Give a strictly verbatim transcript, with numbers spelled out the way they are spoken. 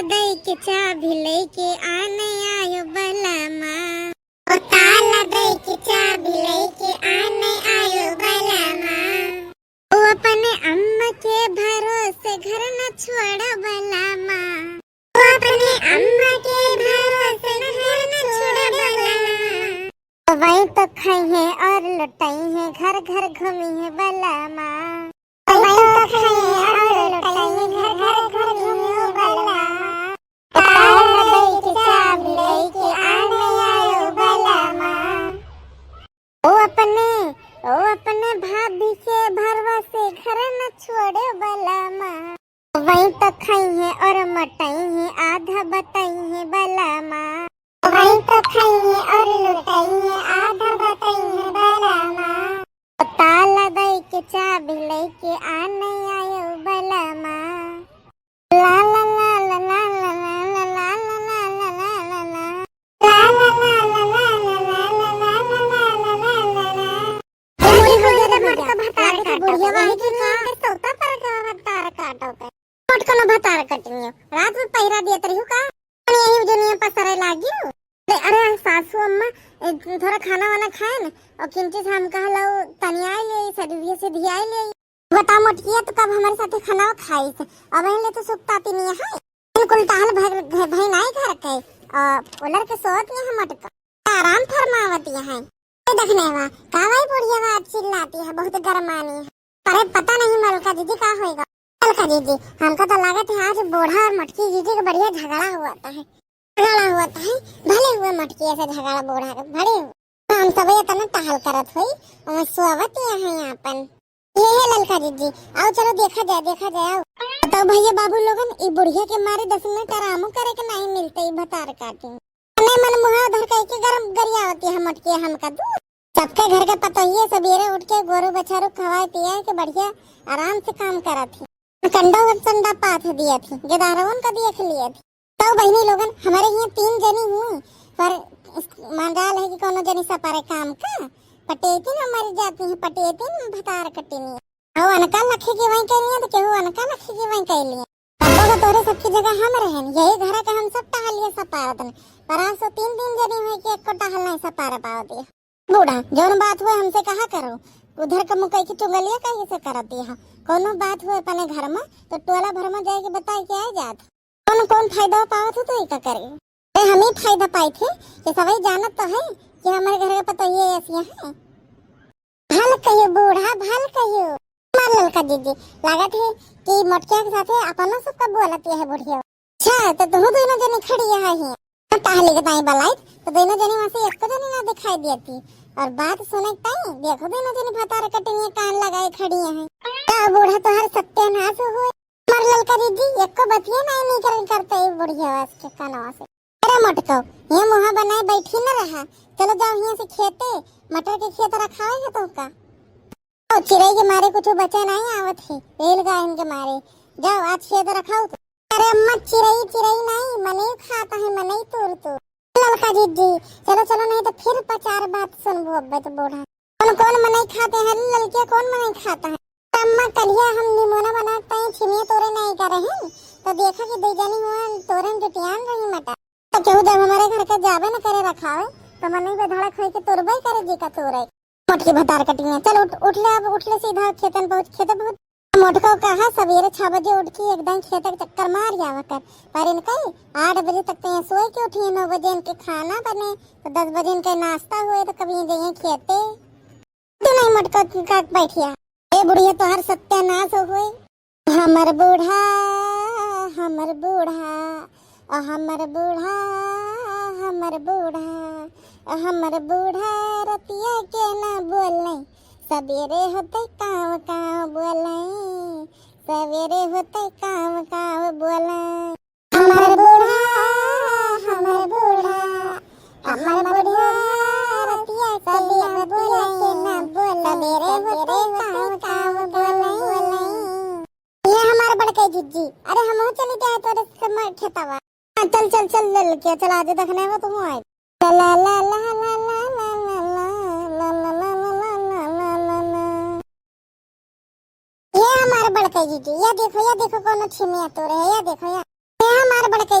दई के चाबी लइके आने आयो बलमा। ओ ताला दई के चाबी लइके आने आयो बलमा। ओ अपने अम्मा के भरोसे घर न छोड़ बलमा। ओ अपने अम्मा के भरोसे घर न छोड़ बलमा। वही तो खाई है और लुटाई है, घर घर घूमी है बलमा। वही तो खाई है और लुटाई है, घर घर घूमी है बलमा। ताला दई के चाबी लइके आने आयो बलमा। ओ अपने, ओ अपने भाभी के भरोसे घर न छोड़े बलमा। वही तो खाई है और मोटाई है, आधा बताई है बलमा। वही तो खाई है और लुटाई है, आधा बताई है बलमा। ताला दई के चाबी लइके आने आयो बलमा। ला ला ला ला ला ला ला ला ला ला ला ला ला ला ला। ला ला ला ला ला ला ला ला ला ला ला ला ला। अरे हो रे भैया, भतार काटो। बुढ़िया वाही के का? सौता पर का भतार काटो के? मोट कोनो भतार कटनियो। रात में पहिरा दिया तरी हूँ का? अरे यही दुनिया पसरे लागी। अरे, अरे सासू अम्मा, ए, थोड़ा खाना वाना खाए न, और किंचित हम कहलो तनियाई ले, सरिये से धियाई ले। बता मोटकिया, तू कब हमरे साथे खाना खाइस? अब ले तो सुखताती नहीं है। बिल्कुल टहल भर, भई नाई घर के, और उलर के सोत यहाँ मटका। आराम फरमावत यहाँ। ए देखने वा, का भाई बुढ़िया वा चिल्लाती है, बहुत गरमानी है। अरे पता नहीं मलका दीदी का होएगा। मलका दीदी, हमका तो लागत है आज बूढ़ा और मटकी दीदी के बढ़िया झगड़ा हुआ था है। झगड़ा हुआ था है, भले हुए मटकी ऐसे झगड़ा बूढ़ा के, भले हुए। हम सब ये तना टहल करत होई, और सोवत यहाँ है अपन। ये है ललका दीदी, आओ चलो देखा जाए, देखा जाए, आओ। बताओ भैया बाबू लोगन, ई बुढ़िया के मारे दस मिनट आरामो करे के नहीं मिलते, ई भतार काटी। मने मन मुहा धर कह के गरम गरियावती है मोटकी हमका तू। सबके घर के पतोहिए सबेरे उठ के गोरू बछरू खवाए पियाए के बढ़िया आराम से काम करत ही। कंडो चंडा पाथ दिया थी, गेदारवन का देख लिया थी। तो बहिनी लोगन, हमारे यहाँ तीन जनी हुई, पर इस-, मजाल है कि कोनो जनी सपारे काम का, पटेती न मर जाती है, पटेती न भतार कटेनी। केहू अनका लखी की वहीं कैलिए तो केहू अनका लखी की वहीं कैलिए। तब तो तोरे सबकी जगह हम रहन, यही घर के हम सब टहलिए सपारत न। पर आज तो तीन दिन जनी हुई कि एको टहल नहीं सपार पावती। बूढ़ा, जौन बात हुए हमसे कहा करो, उधर का मुकई की चुंगलिया कहीं से करती है। कोनो बात हुए अपने घर में तो टोला भर में जाए के बताए के आ जात। कौन, कौन फायदा पावत हो तो ई का करे? अरे हम ही फायदा पाई थे कि सभी जानत तो है कि हमारे घर के पतोहिए ऐसी है। भल कहियो बूढ़ा, भल कहियो। मार ललका दीदी, लागत है कि मोटकिया के साथे अपनो सबका बोलत है बुढ़िया। अच्छा, तो तुम दोनों जनी खड़ी यहाँ ही। तो टहली के ताई बलाई, तो दोनों जनी वहाँ से एक जनी ना दिखाई देती। और बात सुने के ताई, देखो दोनों जनी भतार कटनिया कान लगाए खड़ी हैं। तो बूढ़ा तोहर सत्यानाश हो। मार ललका दीदी, एको बतिया नहीं निकल करते ई बुढ़िया वास के कानवा से। अरे मोटको, ये मुँह बनाए बैठी न रहा, चलो जाओ यहाँ से खेते, मटर के खेत रखावे है तो का? ओ, चिरई के मारे कुछ बचे नहीं आवत है, रेल गायन के मारे। जाओ, आज खेत रखाओ तो। अरे अम्मा, चिरई, चिरई नहीं, मनई खाता है, मनई तोर तो। ललका दीदी, चलो, चलो, नहीं तो फिर पचार बात सुनबो अब्बे तो बूढ़ा। कौन, कौन मनई खाते हैं ललकिया, कौन मनई खाता है? अम्मा, कलिया हम निमोना बनाते हैं, छिमिया तोरे नहीं करे हैं, तो देखा कि दो जनी हुआ तोरे में जुटियान रही मटा। तो केहू जब हमारे घर के जाबे न करे रखावे, तो मनई बेधड़क होई के तोरबे करे जी का तोरे। मोटकी भतार कटिया, चल उठ, उठ ले, अब उठ ले, सीधा खेतन पहुँच, खेते पहुँच। मोटको कहा सवेरे छह बजे उठ के एकदम खेत के चक्कर मार आवा कर, पर इनका आठ बजे तक तो यहाँ सोए के उठी, नौ बजे इनके खाना बने, तो दस बजे इनके नाश्ता हुए, तो कभी जाइए खेते। तू नहीं मोटको का बैठिया। ए बुढ़िया, तोहर सत्यानाश हुए। हमर बूढ़ा, हमर बूढ़ा, ओ हमर बूढ़ा, हमर बूढ़ा, ओ हमर बूढ़ा रतिया के ना बोले, सबेरे होते काव काव बोले, सबेरे होते काव काव बोले। हमर बूढ़ा, हमर बूढ़ा, हमर बूढ़ा रतिया के ना बोले, सबेरे होते काव काव बोले। ये हमार बड़के जिज्जी, अरे हमहू चली जाए तोरे से खेतवा। हाँ, चल, चल, चल, ललकिया, चल, आज देखने में तुम आए। ला, ला, ला। ये हमार बड़के जिज्जी, ये देखो, ये देखो, कोनो छिमिया तोरे है, ये देखो, ये, ये हमार बड़के